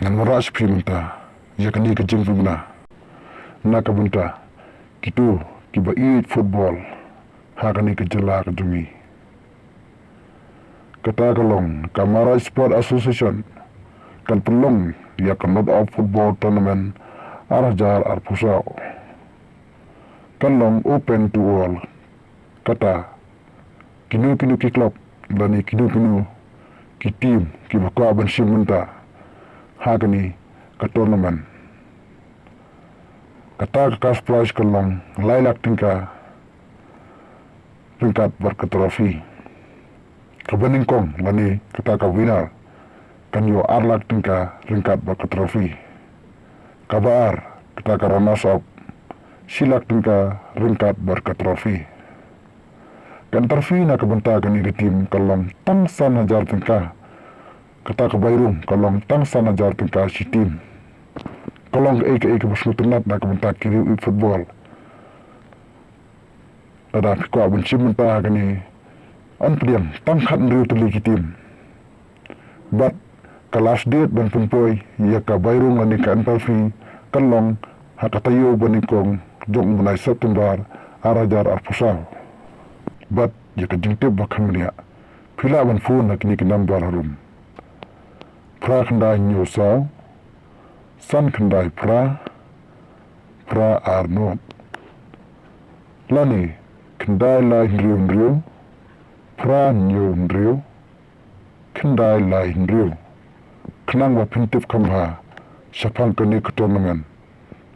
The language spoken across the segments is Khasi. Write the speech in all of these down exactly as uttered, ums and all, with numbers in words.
Ngan wanrah sha phi mynta ïa kane ka jingpynbna na ka bynta kito kiba ïeit football ha kane ka jylla ka jong ngi. Kata ka long ka Maharaj Sport Association kan pynlong ïa ka Knockout Football Tournament ar hajar arphew saw. Kan long open to all. Kata kino kino ki club lane kino kino ki team kiba kwah ban shim bynta ha kane ka tournament. Kata ka cash prize kan long lai lak tyngka ryngkat bad ka trophy. Kaba nyngkong lane kata ka winner kan ïoh ar lak tyngka ryngkat bad ka trophy. Kaba ar, kata ka runners up, shi lak tyngka ryngkat bad ka trophy. Ka entry fee na ka bynta kane ka team ka long tang san hajar tyngka. Kata ka bai rung ka long tang san hajar tyngka shi team. Ka long kaei kaei kaba sngewtynnat na ka bynta ki riew ïeit football. Lada phi kwah ban shim bynta ha kane, yn pdiang tang khathynriew tylli ki team. Bad ka last date ban pynpoi ïa ka bai rung lane ka entry fee kan long ha ka taïew ba nyngkong jong u bnai September ar hajar arphew saw. Bad ïa ka jingtip ba kham bniah, phi lah ban phone ha kine ki number harum: phra khyndai hynñiew saw, san khyndai phra, phra ar nod, lane khyndai lai hynriew hynriew, phra hynñiew hynriew, khyndai lai hynriew. Khnang ba phin tip kham bha shaphang kane ka tournament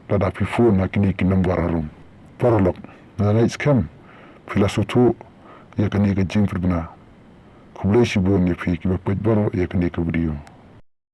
lada phi phone ha kine ki number harum. Paralok, nga ngeit skhem phi la sngewthuh ïa kane ka jingpynbna. Khublei shibun ïa phi kiba peit baroh ïa kane ka video.